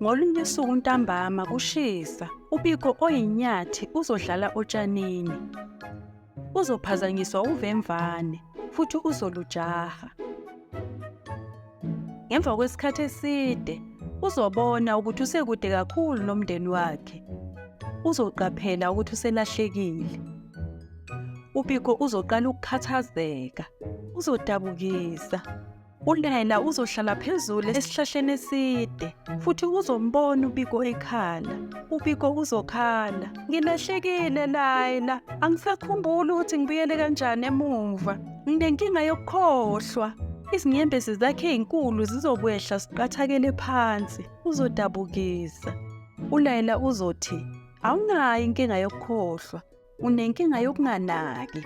Ngolunye usuku ntambama kushisa, uBiko oyinyathi uzodlala otshanini. Uzophazanyiswa uvemvane futhi uzolujaha. Ngemva kwesikhathi eside, uzobona ukuthi usekude kakhulu nomndeni wakhe. Uzoqaphela ukuthi uselahlekile. UBiko uzoqala ukukhathazeka, uzodabukisa. ULayla uzohlala phezulu esihlahleni eside futhi uzombona uBiko ekhala. UBiko uzokhala, "Ngilahlekile Layla, angisakhumbuli ukuthi ngibuyele kanjani emuva. Nginenkinga yokukhohlwa." Izinyembezi zakhe ezinkulu zizokwehla ziqathakele phansi. Uzodabukisa. ULayla uzothi, "Awunayo inkinga yokukhohlwa. Unenkinga yokunganaki."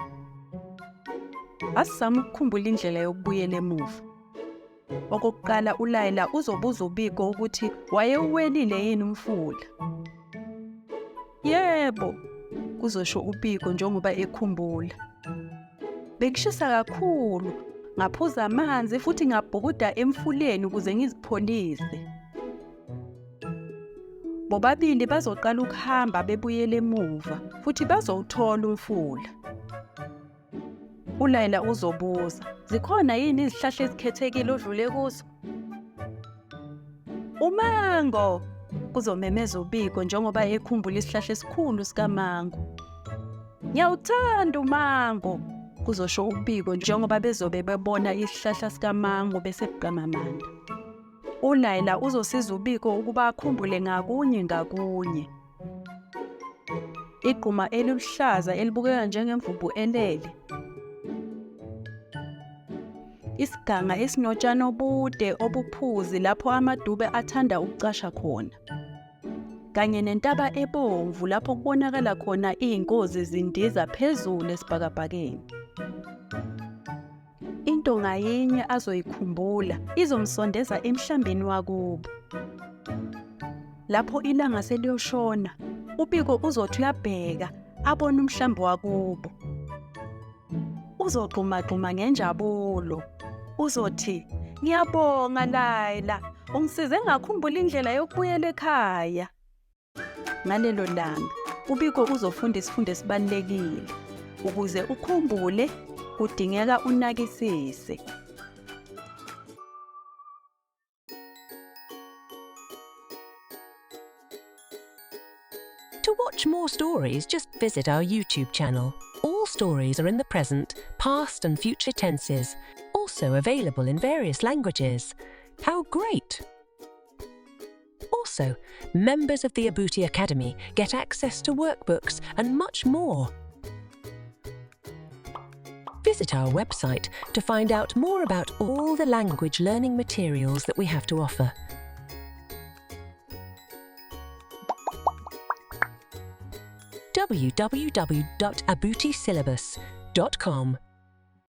Asizame ukukhumbula indlela yokubuyela emuva. Okokuqala uLayla uzobuza uBiko ukuthi wayewuwelile yini umfula. Yebo, kuzosho uBiko njengoba ekhumbula. Bekushisa kakhulu, ngaphuza amanzi futhi ngabhukuda emfuleni ukuze ngizipholise. Bobabili bazoqala ukuhamba bebuyela emuva futhi bazowuthola umfula. ULayla uzobuza, zikhona yini izihlahla ezikhethekile odlule kuzo? Umango! Kuzomemeza uBiko njengoba ekhumbula isihlahla esikhulu sikamango. Ngiyawuthanda umango! Kuzosho uBiko njengoba bezobe bebona isihlahla sikamango bese buqamamanda. ULayla uzosiza uBiko ukuba akhumbule ngakunye ngakunye. Igquma eliluhlaza elibukeka njengemvubu elele. Isiganga esinotshani obude obuphuzi lapho amadube athanda ukucasha khona. Kanye nentaba ebomvu lapho kubonakala khona izinkozi zindiza phezulu esibhakabhakeni. Into ngayinye azoyikhumbula izomsondeza emhlambini wakubo. Lapho ilanga seliyoshona, uBiko uzothi uyabheka abone umhlambi wakubo. Uzogxumagxuma ngenjabulo. Uzothi, "Ngiyabonga Layla, ungisize ngakhumbula indlela yokubuyela ekhaya." Ngalelo langa, uBiko uzofunda isifundo esibalulekile. Ukuze ukhumbule, kudingeka unakisise. To watch more stories, just visit our YouTube channel. All stories are in the present, past, and future tenses, also available in various languages. How great! Also, members of the Abuti Academy get access to workbooks and much more. Visit our website to find out more about all the language learning materials that we have to offer. www.abutisyllabus.com.